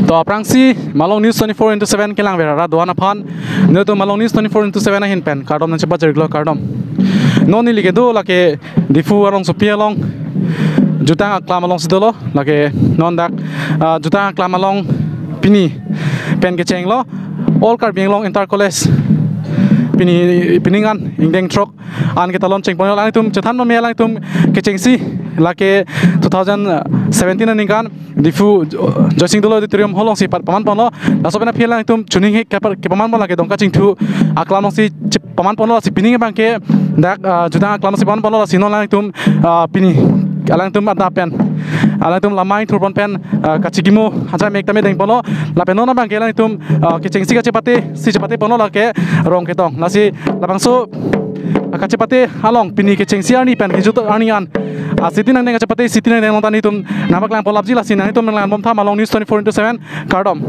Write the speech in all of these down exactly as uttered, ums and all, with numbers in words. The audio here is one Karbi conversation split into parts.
To aphrangsi Malong News twenty-four into seven kelang vera ra doan aphan, nelitum Malong News twenty-four into seven ahin pen kardom nangchepajirlo, kardom. Non neli kedo lake Diphu arongsopi along, Jutang Aklam alongsi dolo, lake non dak, ah, Jutang Aklam along pini pen kechenglo All Karbi Anglong Inter College pini, pining an ingdeng throk an ketalon chengpon, alangtum chethan mame alangtum kechengsi lake two thousand seventeen aningkan Diphu Jo-, Joysing Doloi Auditorium Hall alongsi pa-, paman ponlo. Laso pen aphi alangtum chuning he kepar-, kepaman pon lake Dongka Chingthu Aklam alongsi chip paman ponlo, lasi pining abangke dak, ah, Jutang Aklam alongsi paman ponlo, lasi non alangtum, ah, pini alangtum adap pen alangtum lamai thurpon pen, ah, kachikimo haja mek tame dengponlo. Lapen non abangke alangtum, ah, kechengsi kachepate, si chepate ponlo lake rong ketong. Lasi labangso, ah, kachepate along pini kechengsi arni pen kejut arni an, ah, siti nangdeng kachepate, siti nangdeng along ta nelitum nangpaklang pon lapji, lasi nanglitum nanglang bom tha Malong News twenty-four into seven, kardom.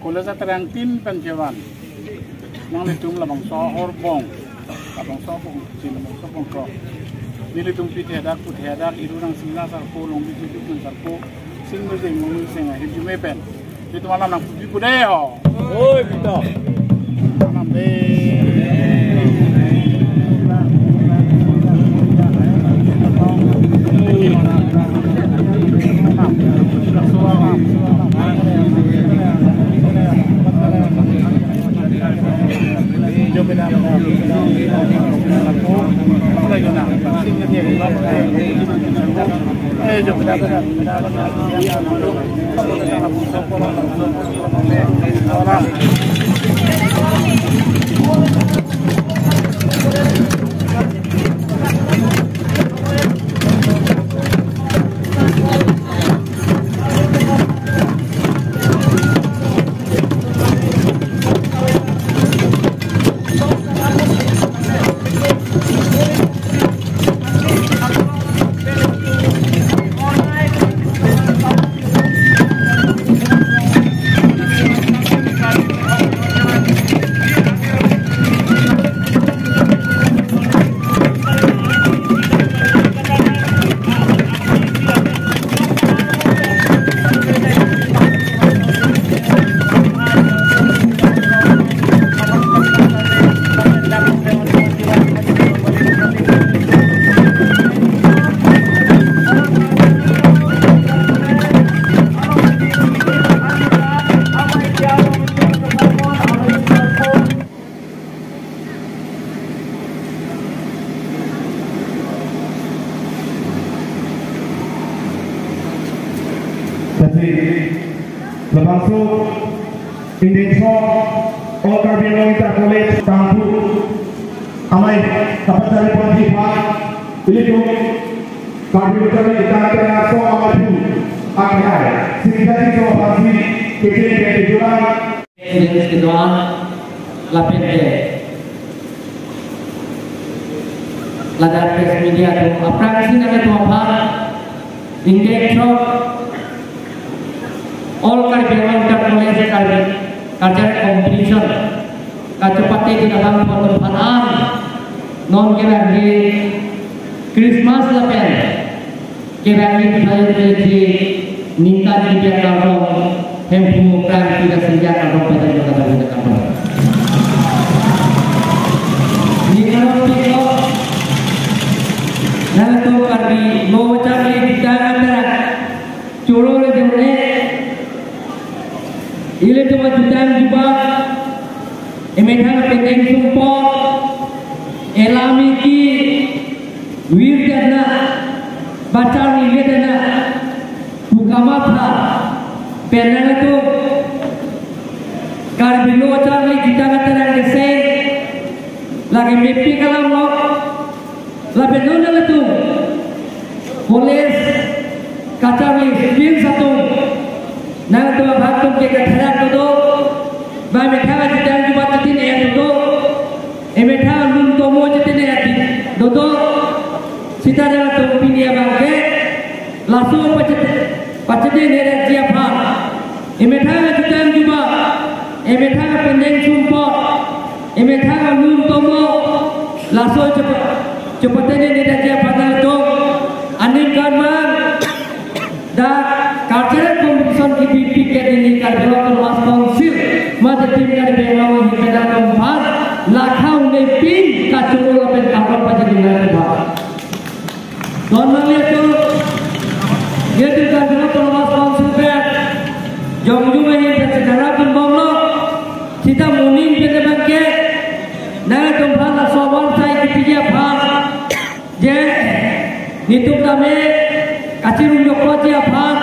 College aterangtin pen kevan nanglitum labangso ahorbong, labangso bong, chin labangso bongkrok, nelitum pithe dak puthe dak, iru nang singla sarpo, longbi jidu nang sarpo, sing mejeng longbi seng ahirjume pen nelitum alam nangpupi pu dei ho. Oi, pito. Alam dei. Jadi, labangso ingdeng throk All Karbi Anglong Inter College tangku amei kapachari ponji aphan, ilitum Karbi Anglong Inter College tangku amei phu akhai singkati so aphansi kecheng kecheng julang. President kedo-an lapen ke ladak press media atum, aphrangsi nanglitum aphan ingdeng throk All Karbi Anglong Inter College Karbi Cultural Competition kachepatedun abangphu atum aphan an non kevangji Christmas lapen kevangji two thousand twenty-three ningkan kebi akardom, Hemphu Mukram Pida Singja akardom pajak kota Bogor akardom. Ningkan piko, nangtum Karbi lo chakri kita antara choro le jone, Cuma jutang juba, emethang pendeng sumpot, elam iki, wir dana, bachar ni dana, buka matha, penang itu, Karbi Lo charli jutang atarang keseng, lake mepi kalam lo, lapen non nangtum college kacharli students atum, nangtum abang atum ke katherak dodo, ba emethang jutang juba chitin er dodo, emethang lun tomo chitin er dodo, sita nangtum pini abang ke laso pachit pachit ne ji aphan. Emethang jutang juba, emethang pendeng sumpot, emethang lun tomo, laso chepa-, chepatene ne daji aphan nangtum, aningkanvang, dak cultural competition kipi piket ini Karbi Anglong Autonomous Council, mate Team Karbi Anglong ahin pen nangtum aphan, lakhang ne pin kachoro lapen kapal pajadi nangtum aphan. Don nanglitum, nelitum Karbi Anglong Autonomous Council pen, jongjung ahin pen sekarang pun bomlo, sita moning pen abang ke, nangtum aphan laso bonsai kipiji aphan, je, nelitum tame, kachirung joklo ji aphan,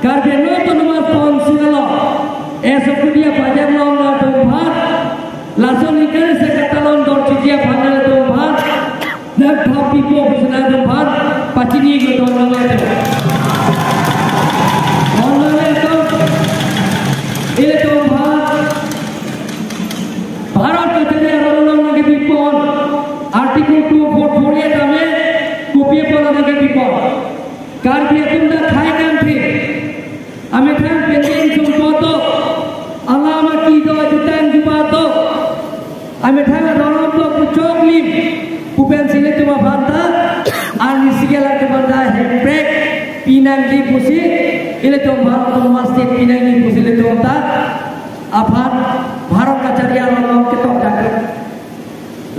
Karbi Anglong Autonomous Council lo, S O P D aphan jam long nangtum aphan, laso ningkan se katalon dor chiji aphan nangtum aphan, nang thapi po pusana nangtum aphan, pachini ko don nanglitum. Don nanglitum, ilitum aphan, Bharat kachari aron along nangkebi pon, Article two four four A tame, kopi apot nangkebi pon. Karbi atum ta khei kanthe. Amethang pendeng sumpot do, alam aki do, jutang juba do, amethang aron do, pu choklim pu pensi ilitum aphan ta, arnisi ke latum aphan ta hemprek pinangji pusi, ilitum aphan Autonomous State pinangji pusi ilitum ta aphan Bharat kachari aron along ketok jangkep.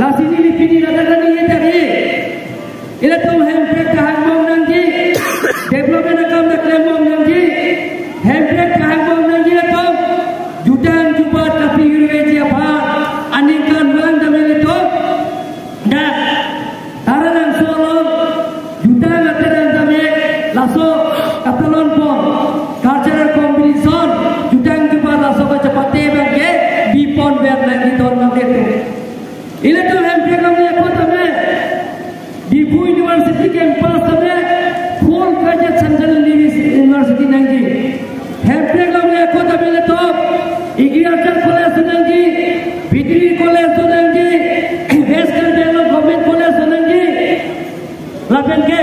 Lasi neli pini ladak neli tadi, ilitum hemprek kahang bom nangji, development akam ta klem bom nangji, hemprek kahang bom nangji ilitum, jutang jubat kapi yurve ji aphan, aningkanvang tame ilitum, dak Taralangso along, jutang atarang tame, laso katalon pon, cultural competition, jutang juba laso kachepate abang ke, bipon ber nangji don nangtum. Ilitum hemprek longle ako tame, Diphu University campus tame, full fledged Central University nangji. Hemprek longle ako tame ilitum, Agriculture College nangji, Veterinary College nangji, West Karbi Anglong Government College nangji. Lapen ke,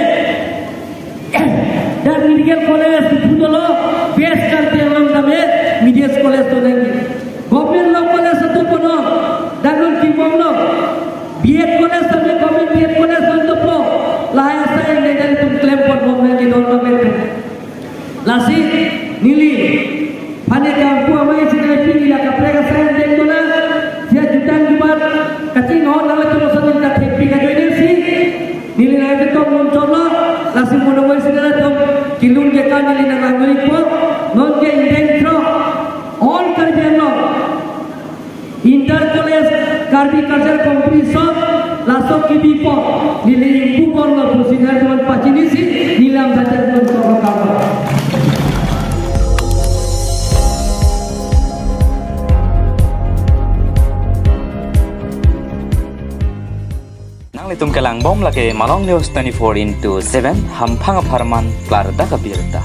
dak Medical College pu dolo, West Karbi Anglong tame, Medical College nangji. Government Law College atum pon, dak non kibom lo, B Ed College tame, Government B Ed College non dopo, lahai asai nelitum klem pon bom nangji don nangtum. Lasi neli, pane kangpu amei si nai pini la kaprek asai deng dona, sia jutang jubat, kaching hon nangtum ason neli ta thepi kajoine si, neli nangtum non cholo, lasi mono mai si nangtum, kilun ke kan neli nang langoi po, non ke indeng tro, all Karbi Anglong. Inter College Karbi Cultural Competition laso kebi pon, neli ingpu pon lo pusi nangtum aphan pachini si, neli lam saja nangtum aphan. Nanglitum kelang bom lake Malong News twenty-four into seven, hamphang apharman klardak abirta.